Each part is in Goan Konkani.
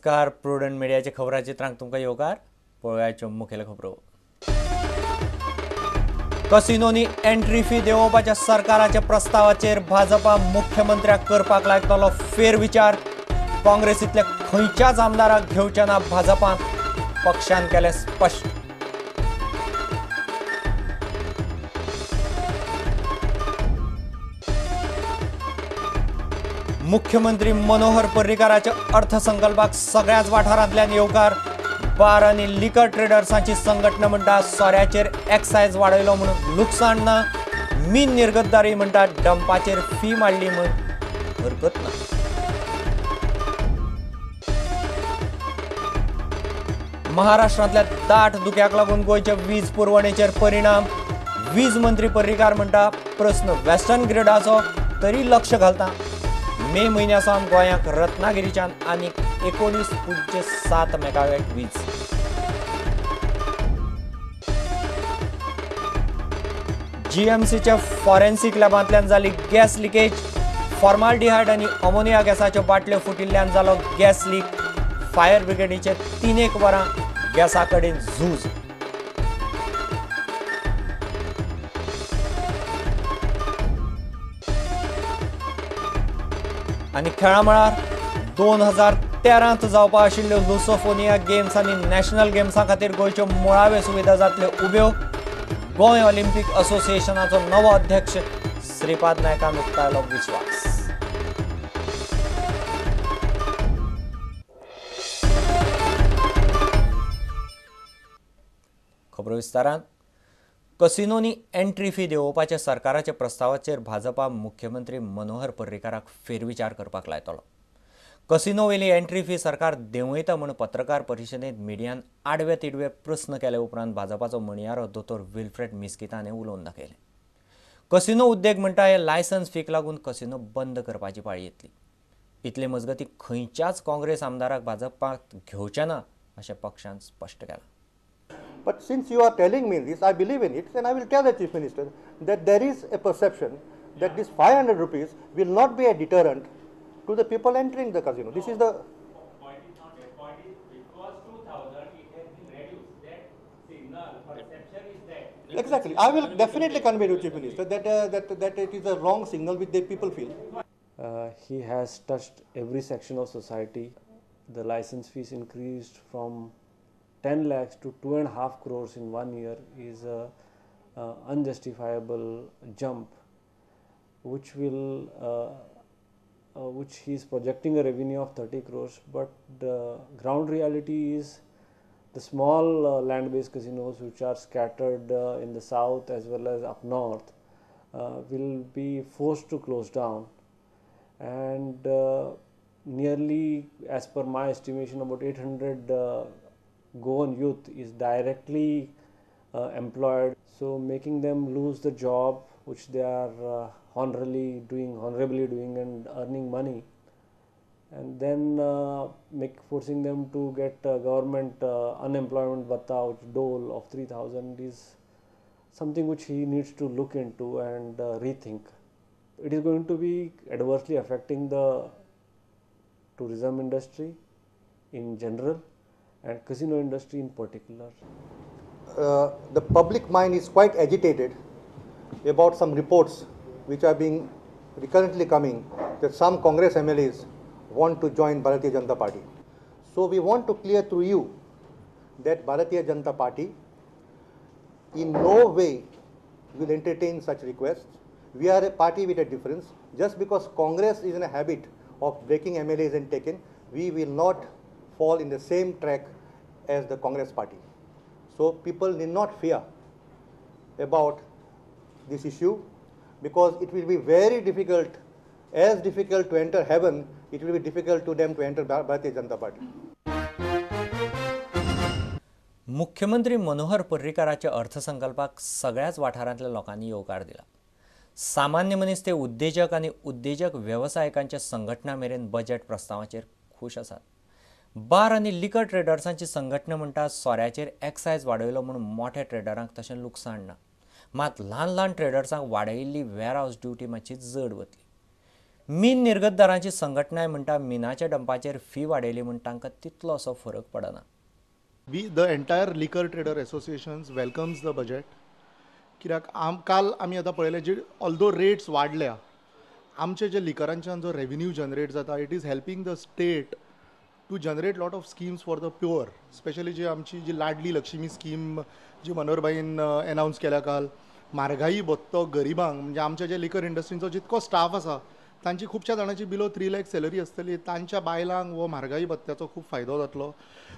नमस्कार, प्रुडंट मिडियाचे खबराचित्रांक तुमकां येवकार. पळोवयाच्यो मुखेल खबरो. कसिनोनी एंट्री फी देंवोवपाच्या सरकाराच्या प्रस्तावाचेर भाजपा मुख्यमंत्र्याक करपाक लागतलो फेरविचार. काँग्रेसींतल्या खंयच्याच आमदाराक घेवचे ना भाजपान, पक्षान केलें स्पश्ट. मुख्यमंत्री मनोहर पर्रीकाराच्या अर्थसंकल्पाक सगळ्याच वाठारांतल्यान येवकार. बार आनी लिकर ट्रेडर्सांची संघटना म्हणटा सोऱ्याचेर एक्सायज वाडयलो म्हणून लुकसाण ना, मीन निर्गतदारी म्हणटा डंपाचेर फी मांडली म्हूण हरकत ना. महाराष्ट्रांतल्या दाट धुक्याक लागून गोंयच्या वीज पुरवणेचेर परिणाम. वीज मंत्री पर्रीकार म्हणटा प्रस्न वेस्टर्न ग्रिडाचो तरी लक्ष घालता. मे म्हयन्या सावन गोंयाक रत्नागिरीच्यान आनीक 19.07 मेगावॅट वीज. जीएमसीच्या फॉरेन्सिक लॅबांतल्यान जाली गॅस लिकेज. फॉर्माल्डिहायड आनी अमोनिया गॅसाच्यो बाटल्यो फुटिल्ल्यान जालो गॅस लीक. फायर ब्रिगेडीचे 3-1 वरां गॅसा कडेन झूज. आनी खेळा मळार 2013 जावपा आशिल्ल्यो लुसोफोनिया गेम्स आनी नॅशनल गेम्सां खातीर गोंयच्यो मुळाव्यो सुविधा जातल्यो उब्यो. गोंय ऑलिम्पीक असोसिएशनाचो नवो अध्यक्ष श्रीपाद नायकान उक्तायलो विस्वास. खबरो विस्तारान. कसिनोनी एंट्री फी देंवोवपाच्या सरकाराच्या प्रस्तावाचेर भाजपा मुख्यमंत्री मनोहर पर्रीकाराक फेरविचार करपाक लायतलो. कसिनो वेली एंट्री फी सरकार देंवयता म्हूण पत्रकार परिशदेंत मिडियान आडवे तिडवे प्रस्न केले उपरांत भाजपाचो म्हणयारो दोतोर विल्फ्रेड मिस्किताने उलोवन दाखयलें. कसिनो उद्देग म्हणटा हे लायसन्स फीक लागून कसिनो बंद करपाची पाळी येतली. इतले मजगतीं खंयच्याच काँग्रेस आमदाराक भाजपाक घेवचें ना अशें पक्षान स्पश्ट केलां. But since you are telling me this, I believe in it, and I will tell the Chief Minister that there is a perception that this 500 rupees will not be a deterrent to the people entering the casino. This is the point. Is not that point is because 2000 it has been reduced. That signal perception is that. Exactly. I will definitely convey to Chief Minister that that it is a wrong signal which the people feel. He has touched every section of society. The license fees increased from 10 lakhs to 2.5 crores in 1 year is a unjustifiable jump, which will which he is projecting a revenue of 30 crores, but the ground reality is the small land-based casinos which are scattered in the south as well as up north will be forced to close down, and nearly, as per my estimation, about 800 Goan youth is directly employed, so making them lose the job which they are honorably doing and earning money, and then forcing them to get government unemployment bhatta, which dole of 3,000, is something which he needs to look into and rethink. It is going to be adversely affecting the tourism industry in general and casino industry in particular. The public mind is quite agitated about some reports which are being recurrently coming that some Congress MLAs want to join Bharatiya Janata Party. So we want to clear through you that Bharatiya Janata Party in no way will entertain such requests. We are a party with a difference. Just because Congress is in a habit of breaking MLAs and taken, we will not fall in the same track as the Congress party. So people need not fear about this issue, because it will be very difficult, as difficult to enter heaven, it will be difficult to them to enter Bharatiya Janata Party. मुख्यमंत्री मनोहर पर्रीकाराच्या अर्थसंकल्पाक सगळ्याच वाठारांतल्या लोकांनी येवकार दिला. सामान्य मनीस ते उद्देजक आनी उद्देजक वेवसायिकांच्या संघटना मेरेन बजेट प्रस्तावाचेर खूश आसात. बार आनी लिकर ट्रेडर्सांची संघटना म्हणटा सोऱ्याचेर एक्सायज वाडयलो म्हूण मोठ्या ट्रेडरांक तशें लुकसाण ना, मात ल्हान ल्हान ट्रेडर्सांक वाडयिल्ली वेअरहावस ड्युटी मातशी जड वतली. मीन निर्गतदारांची संघटनाय म्हणटा मिनाच्या डंपाचेर फी वाडयली म्हूण तांकां तितलो असो फरक पडना. We the entire liquor trader associations welcomes the budget. कित्याक काल आमी आतां पळयलें जी ऑल्दो रेट्स वाडल्या आमचे जे लिकरांच्यान जो रेविन्यू जनरेट जाता it is helping the state to generate lot of schemes for the poor. Specially जी आमची जी लाडली लक्ष्मी स्कीम जी मनोहरभाईन एनावन्स केल्या काल, म्हारगाई भत्तो गरिबांक म्हणजे आमच्या जे लिकर इंडस्ट्रींचो जितको स्टाफ आसा तांची खुबश्या जाणांची बिलो 3 लाख सॅलरी आसतली, तांच्या बायलांक हो म्हारगाई भत्त्याचो खूब फायदो जातलो.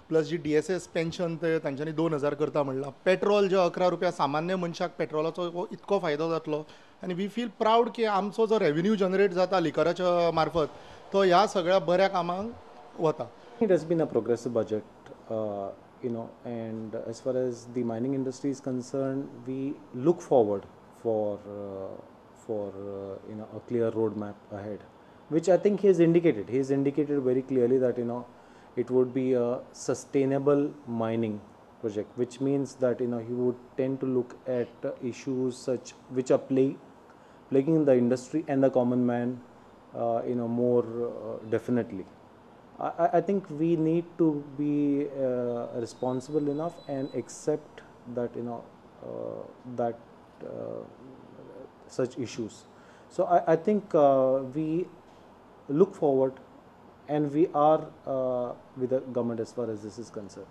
प्लस जी DSS pension ते तांच्यांनी 2000 करता म्हणलां, पेट्रोल जे 11 रुपया सामान्य मनशाक पेट्रोलाचो हो इतको फायदो जातलो. आनी we feel proud की आमचो जो रेविन्यू जनरेट जाता लिकराच्या मार्फत तो ह्या सगळ्या बऱ्या कामांक वता. It has been a progressive budget, you know, and as far as the mining industry is concerned, we look forward for you know, a clear roadmap ahead, which I think he has indicated. He has indicated very clearly that, you know, it would be a sustainable mining project, which means that, you know, he would tend to look at issues such which are plaguing the industry and the common man, you know, more definitely. I think we need to be responsible enough and accept that, you know, that such issues. So I think we look forward and we are with the government as far as this is concerned.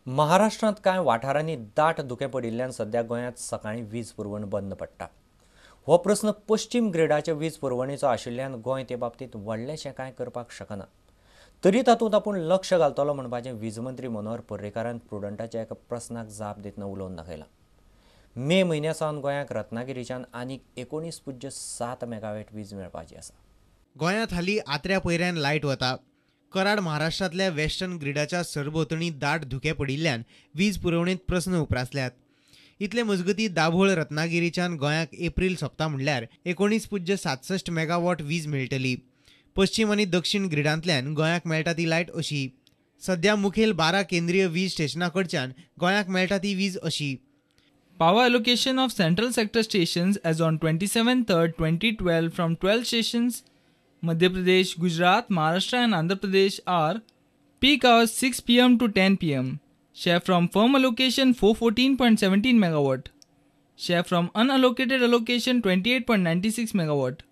महाराष्ट्रांत कांय वाठारांनी दाट धुकें पडिल्ल्यान सध्या गोंयांत सकाळीं वीज पुरवण बंद पडटा. हो प्रस्न पश्चिम ग्रिडाच्या वीज पुरवणेचो आशिल्ल्यान गोंय ते बाबतींत व्हडलेंशें कांय करपाक शकना. तरी तातूंत आपूण लक्ष घालतलो म्हणपाचें वीज मंत्री मनोहर पर्रीकारान प्रुडंटाच्या एका प्रस्नाक जाप दितना उलोवन दाखयलां. मे म्हयन्या सावन गोंयाक रत्नागिरीच्यान आनीक 19.7 मेगावॅट वीज मेळपाची आसा. गोंयांत हालीं आत्र्या पयऱ्यान लायट वता. कराड महाराष्ट्रांतल्या वेस्टर्न ग्रिडाच्या सरभोंवतणी दाट धुकें पडिल्ल्यान वीज पुरवणेंत प्रस्न उप्रासल्यात. इतले मजगती दाभोळ रत्नागिरीच्यान गोंयाक एप्रील सोंपता म्हणल्यार 19.67 मेगावॉट वीज मेळटली. पश्चिम आनी दक्षिण ग्रिडांतल्यान गोंयाक मेळटा ती लायट अशी. सध्या मुखेल 12 केंद्रीय वीज स्टेशनां कडच्यान गोंयाक मेळटा ती वीज अशी. Power allocation of central sector stations as on 27/3/2012 from 12 stations Madhya Pradesh, Gujarat, Maharashtra and Andhra Pradesh are peak hours 6 PM to 10 PM. Share from firm allocation 414.17 megawatt. Share from unallocated allocation 28.96 megawatt.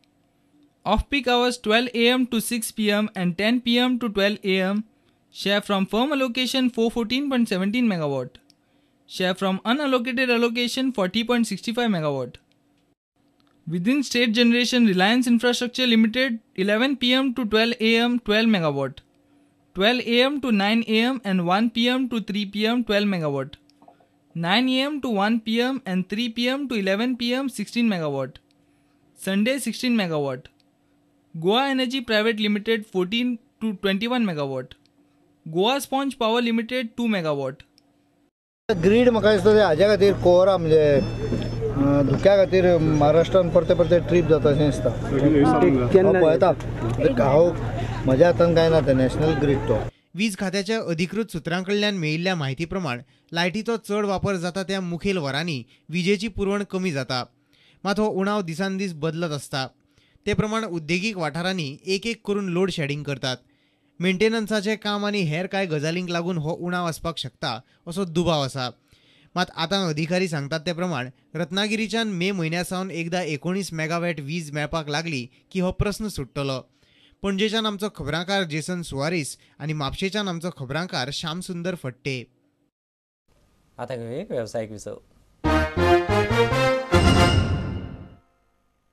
Off peak hours 12 AM to 6 PM and 10 PM to 12 AM. Share from firm allocation 414.17 megawatt. Share from unallocated allocation 40.65 megawatt. Within state generation Reliance Infrastructure Limited 11 PM to 12 AM 12 megawatt. 12 AM to 9 AM and 1 PM to 3 PM 12 megawatt. 9 AM to 1 PM and 3 PM to 11 PM 16 megawatt. Sunday 16 megawatt. Goa Energy Private Limited 14 to 21 megawatt. Goa Sponge Power Limited 2 megawatt. Grid म्हाका दिसता ते हाज्या खातीर कोरा म्हणजे धुक्या खातीर महाराष्ट्रान परते परते ट्रीप जाता अशें दिसता. पळयता हांव म्हज्या हातान कांय ना, ते नॅशनल ग्रीड तो. वीज खात्याच्या अधिकृत सुत्रां कडल्यान मेळिल्ल्या म्हायती प्रमाण लायटीचो चड वापर जाता त्या मुखेल वरांनी विजेची पुरवण कमी जाता. मात हो उणाव दिसान दीस बदलत आसता. ते प्रमाण उद्देगीक वाठारांनी एक एक करून लोड शेडिंग करतात. मेंटेनन्साचें काम आनी हेर कांय गजालींक लागून हो उणाव आसपाक शकता असो दुबाव आसा. मात आतां अधिकारी सांगतात ते प्रमाण रत्नागिरीच्यान मे म्हयन्या सावन एकदा 19 मेगावॅट वीज मेळपाक लागली की हो प्रस्न सुट्टलो. पणजेच्यान आमचो खबरांकार जेसन सुवारीस आनी म्हापशेच्यान आमचो खबरांकार श्यामसुंदर फट्टे. आतां घेवया एक वेवसायीक विसव.